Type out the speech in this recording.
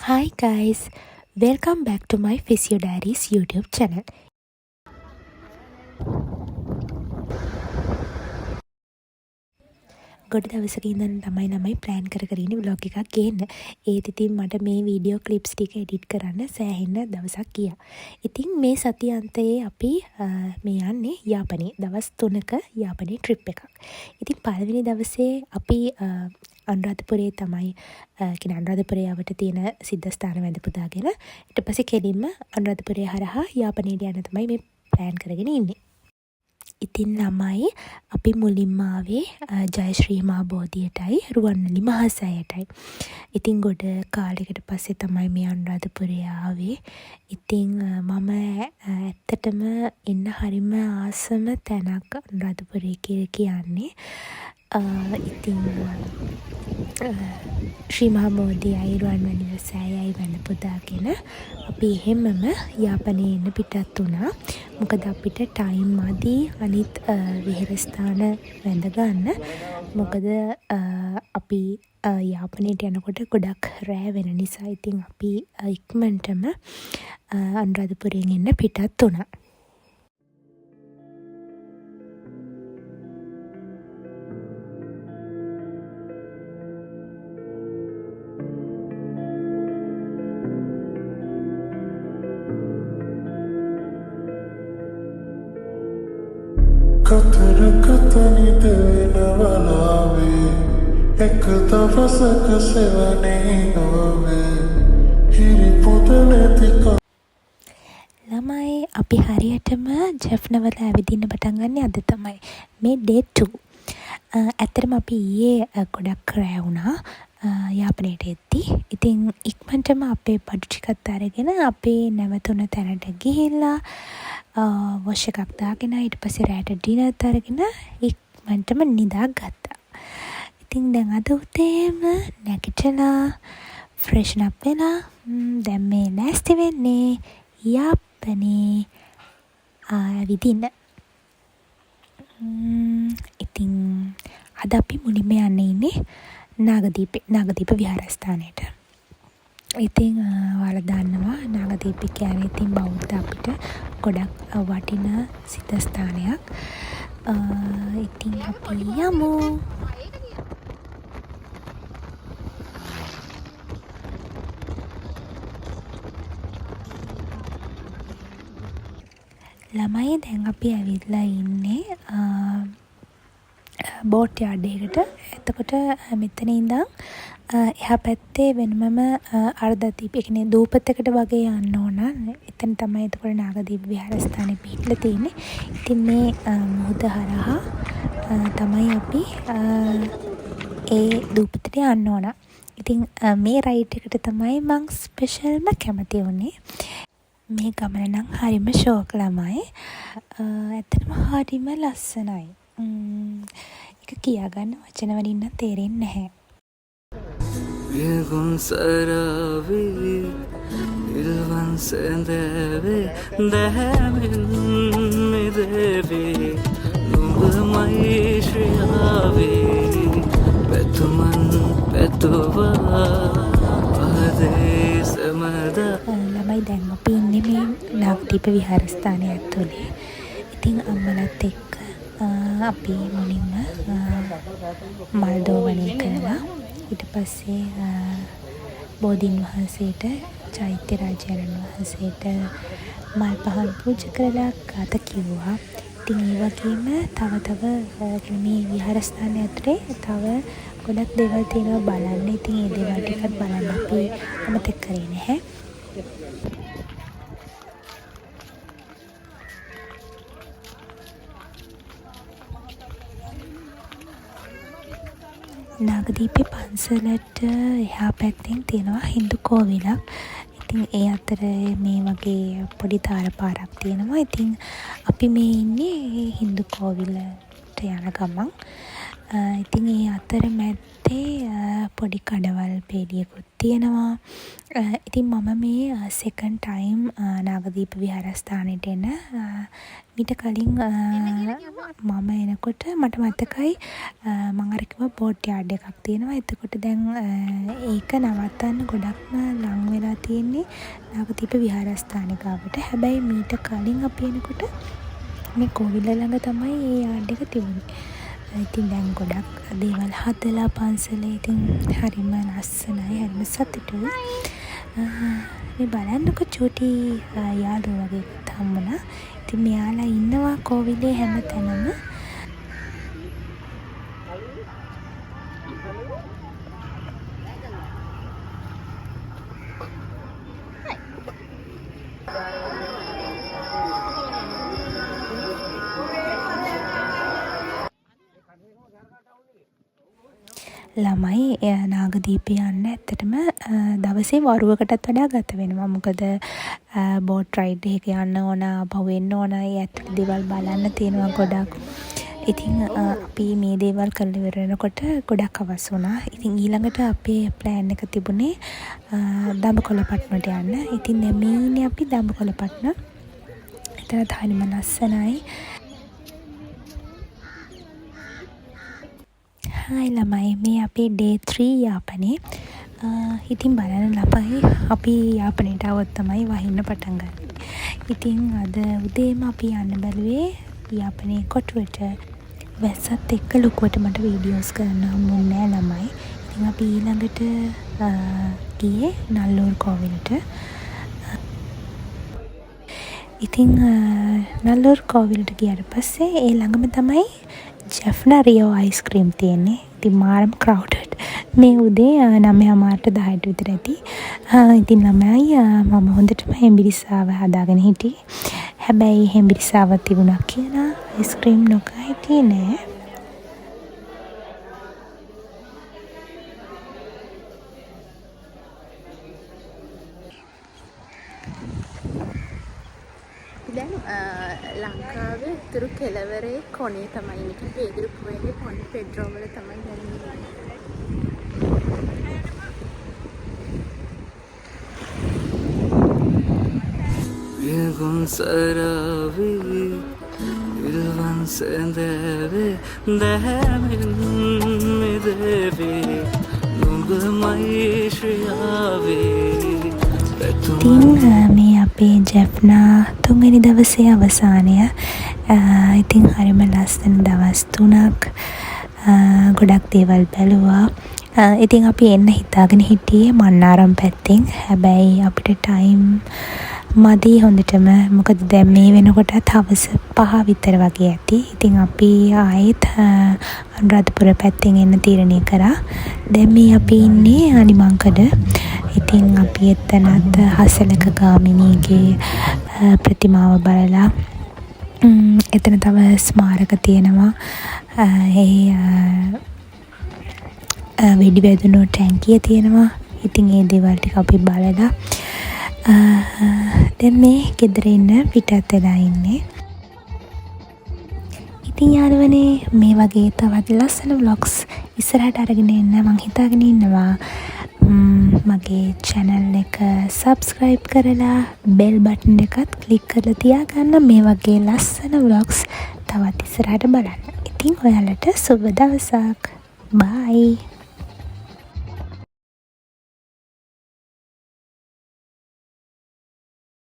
Hi guys, welcome back to my Physio Diaries YouTube channel. ගොඩ දවසක ඉඳන් තමයි ළමයි ප්ලෑන් කර කර ඉන්නේ ව්ලොග් එකක් ගේන්න. ඒත් ඉතින් මට මේ වීඩියෝ ක්ලිප්ස් ටික එඩිට් කරන්න සෑහෙන්න දවසක් ගියා. ඉතින් මේ සති අන්තයේ අපි මේ යන්නේ යාපනයේ. දවස් 3ක යාපනයේ ට්‍රිප් එකක්. ඉතින් පළවෙනි දවසේ අපි අනුරාධපුරයේ තමයි, කියන්නේ අනුරාධපුරය අවට තියෙන සිද්ධස්ථාන වැඳ පුදාගෙන ඊට පස්සේ කෙලින්ම අනුරාධපුරය හරහා යාපනයට යන්න තමයි මේ ප්ලෑන් කරගෙන ඉන්නේ. ඉතින් ළමයි, අපි මුලින්ම ආවේ ජයශ්‍රී මහා බෝධියටයි රුවන්වැලි මහා සෑයටයි. ඉතින් ගොඩ කාලෙකට පස්සේ තමයි මේ අනුරාධපුරය ආවේ. ඉතින් මම ඇත්තටම එන්න හරිම ආසම තැනක් අනුරාධපුරය කියලා කියන්නේ. ඉතින් ශ්‍රී මහා බෝධියයි රුවන්වැලි සෑයයි වැඳ පුදාගෙන අපි එහෙම්මම යාපනයේ එන්න පිටත් වුණා. මොකද අපිට ටයිම් මදි අනිත් විහාරස්ථාන වැඳ ගන්න. මොකද අපි යාපනයට යනකොට ගොඩක් රෑ වෙන නිසා. ඉතින් අපි ඉක්මනටම අනුරාධපුරයෙන් එන්න පිටත් වුණා. කතරක තනි දෙන වලාවේ එක දවසක සෙවනේ ආවේ හිරි පොත නැති. ළමයි, අපි හරියටම ජැෆ්නවල ඇවිදින්න පටන් ගන්නේ අද තමයි. මේ ඩේ 2. ඇත්තටම අපි ඊයේ ගොඩක් රෑ වුණා යාපනයට එද්දි. ඉතින් ඉක්මනටම අපේ බඩු ටිකත් අරගෙන අපේ නැවතුන තැනට ගිහිල්ලා වොෂ් එකක් දාගෙන ඊට පස්සේ රෑට ඩිනර්ත් අරගෙන ඉක්මනටම නිදා ගත්තා. ඉතින් දැන් අද උදේම නැගිටලා ෆ්‍රෙෂන් අප් වෙලා දැන් මේ ලෑස්ති වෙන්නේ යාපනයේ ඇවිදින්න. ඉතින් අද අපි මුලින්ම යන්න ඉන්නේ නාගදීපේ, නාගදීප විහාරස්ථානයට. ඉතින් ඔයාලා දන්නවා නාගදීපේ කියන්නේ ඉතින් බෞද්ධ අපිට ගොඩක් වටින සිද්ධස්ථානයක්. ඉතින් අපි යමු. ළමයි, දැන් අපි ඇවිල්ලා ඉන්නේ බෝට් යාඩ් එකකට. එතකොට මෙතන ඉඳන් එහා පැත්තේ වෙනමම අර්ධදීප, ඒ කියන්නේ දූපතකට වගේ යන්න ඕන. එතන තමයි එතකොට නාගදීප විහාරස්ථානෙ පිහිටලා තියෙන්නේ. ඉතින් මේ මුහුද හරහා තමයි අපි ඒ දූපතට යන්න ඕන. ඉතින් මේ රයිඩ් එකට තමයි මං ස්පෙෂල්ම කැමති වුණේ. මේ ගමන නම් හරිම ෂෝක් ළමයි. ඇත්තටම හරිම ලස්සනයි. ඒක කියාගන්න වචන වලින් නම් තේරෙන්නේ නැහැ. වියගුන් සරාවී නිල්වන් සැඳෑවේ දැහැමින් මිදේවි නුඹමයි ශ්‍රියාවේ පැතුමන් පැතුවා පහදේ සමදා. ළමයි, දැන් අපි ඉන්නේ මේ නාගදීප විහාරස්ථානය ඇතුලේ. ඉතින් අම්මලත් එක්ක අපි මුලින්ම මල් දෝවණය කරලා ඊට පස්සේ බෝධීන් වහන්සේට, චෛත්‍ය රාජයාණන් වහන්සේට මල් පහන් පූජා කරලා ගාථා කිව්වා. ඉතින් ඒ වගේම තව තව කියන්නේ මේ විහාරස්ථානය ඇතුලේ තව ගොඩක් දේවල් තියෙනවා බලන්න. ඉතින් ඒ දේවල් ටිකත් බලන්න අපි අමතක කරේ නැහැ. නාගදීපේ පන්සලට එහා පැත්තෙන් තියෙනවා හින්දු කෝවිලක්. ඉතින් ඒ අතරේ මේ වගේ පොඩි තාර පාරක් තියෙනවා. ඉතින් අපි මේ ඉන්නේ ඒ හින්දු කෝවිලට යන ගමන්. ඉතින් ඒ අතර මැද්දේ පොඩි කඩවල් පේලියකුත් තියෙනවා. ඉතින් මම මේ සෙකන්ඩ් ටයිම් නාගදීප විහාරස්ථානයට එන. මීට කලින් මම එනකොට මට මතකයි මං අර කිව්වා බෝට් යාඩ් එකක් තියෙනවා. එතකොට දැන් ඒක නවත්තන්න ගොඩක්ම ලං වෙලා තියෙන්නේ නාගදීප විහාරස්ථානෙ ගාවට. හැබැයි මීට කලින් අපි එනකොට මේ කෝවිල ළඟ තමයි ඒ යාඩ් එක තිබුණේ. ඉතින් දැන් ගොඩක් දේවල් හදලා පන්සලේ. ඉතින් හරිම ලස්සනයි, හරිම සතුටුයි. මේ බලන්නකෝ, චූටි යාළුවෝ වගේකුත් හම්බුණා. ඉතින් මෙයාලා ඉන්නවා කෝවිලේ හැම තැනම. ළමයි, නාගදීපේ යන්න ඇත්තටම දවසේ වරුවකටත් වඩා ගත වෙනවා. මොකද බෝට් රයිඩ් එකක යන්න ඕන, ආපහු එන්න ඕන, ඒ ඇතුලේ දේවල් බලන්න තියෙනවා ගොඩක්. ඉතින් අපි මේ දේවල් කරලා ඉවර වෙනකොට ගොඩක් හවස් වුණා. ඉතින් ඊළඟට අපේ ප්ලෑන් එක තිබුණේ දඹකොළපට්නට යන්න. ඉතින් දැන් මේ ඉන්නේ අපි දඹකොළපට්න. එතනත් හරිම ලස්සනයි. හායි ළමයි, මේ අපේ ඩේ 3 යාපනේ. ඉතින් බලන්න ළමයි, අපි යාපනයට ආවොත් තමයි වහින්න පටන් ගන්නේ. ඉතින් අද උදේම අපි යන්න බැලුවේ යාපනයේ කොටුවට. වැස්සත් එක්ක ලොකුවට මට වීඩියෝස් කරන්න හම්බුන්නේ නෑ ළමයි. ඉතින් අපි ඊළඟට ගියේ නල්ලූර් කෝවිලට. ඉතින් නල්ලූර් කෝවිලට ගියාට පස්සේ ඒ ළඟම තමයි ජැෆ්නා රියෝ අයිස්ක්‍රීම් තියෙන්නේ. ඉතින් මාරම ක්‍රවුඩඩ්. මේ උදේ 9:30ට 10ට විතර ඇති. ඉතින් ළමයි, මම හොඳටම හෙම්බිරිස්සාව හදාගෙන හිටියේ. හැබැයි හෙම්බිරිස්සාව තිබුණා කියලා අයිස්ක්‍රීම් නොකා හිටියේ නෑ. අපි දැන් ලංකාවේ උතුරු කෙළවරේ කොනේ තමයි ඉන්නේ. පේදුරු පුවේගේ පොන් පෙඩ්‍රෝ වල තමයි දැන් ඉන්නේ. වියගුන් සරාවී විල්වන් සැඳෑවේ දැහැමින් මිදේවි නුඹමයි ශ්‍රියාවේ. ඉතින් මේ අපේ ජැෆ්නා තුන්වෙනි දවසේ අවසානය. ඉතින් හරිම ලස්සන දවස් 3ක්. ගොඩක් දේවල් බැලුවා. ඉතින් අපි එන්න හිතාගෙන හිටියේ මන්නාරම් පැත්තෙන්. හැබැයි අපිට ටයිම් මදි හොඳටම. මොකද දැන් මේ වෙනකොටත් හවස 5 විතර වගේ ඇති. ඉතින් අපි ආයෙත් අනුරාධපුර පැත්තෙන් එන්න තීරණය කරා. දැන් මේ අපි ඉන්නේ අලිමංකඩ. ඉතින් අපි එතනත් හසලක ගාමිණීගේ ප්‍රතිමාව බලලා, එතන තව ස්මාරක තියෙනවා. ඒ වෙඩි වැදුණු ටැංකිය තියෙනවා. ඉතින් ඒ දේවල් ටික අපි බලලා දැන් මේ ගෙදර එන්න පිටත් වෙලා ඉන්නේ. ඉතින් යාළුවනේ, මේ වගේ තවත් ලස්සන ව්ලොග්ස් ඉස්සරහට අරගෙන එන්න මං හිතාගෙන ඉන්නවා. මගේ චැනල් එක සබ්ස්ක්‍රයිබ් කරලා බෙල් බටන් එකත් ක්ලික් කරලා තියාගන්න මේ වගේ ලස්සන ව්ලොග්ස් තවත් ඉස්සරහට බලන්න. ඉතින් ඔයාලට සුබ දවසක්. බයි.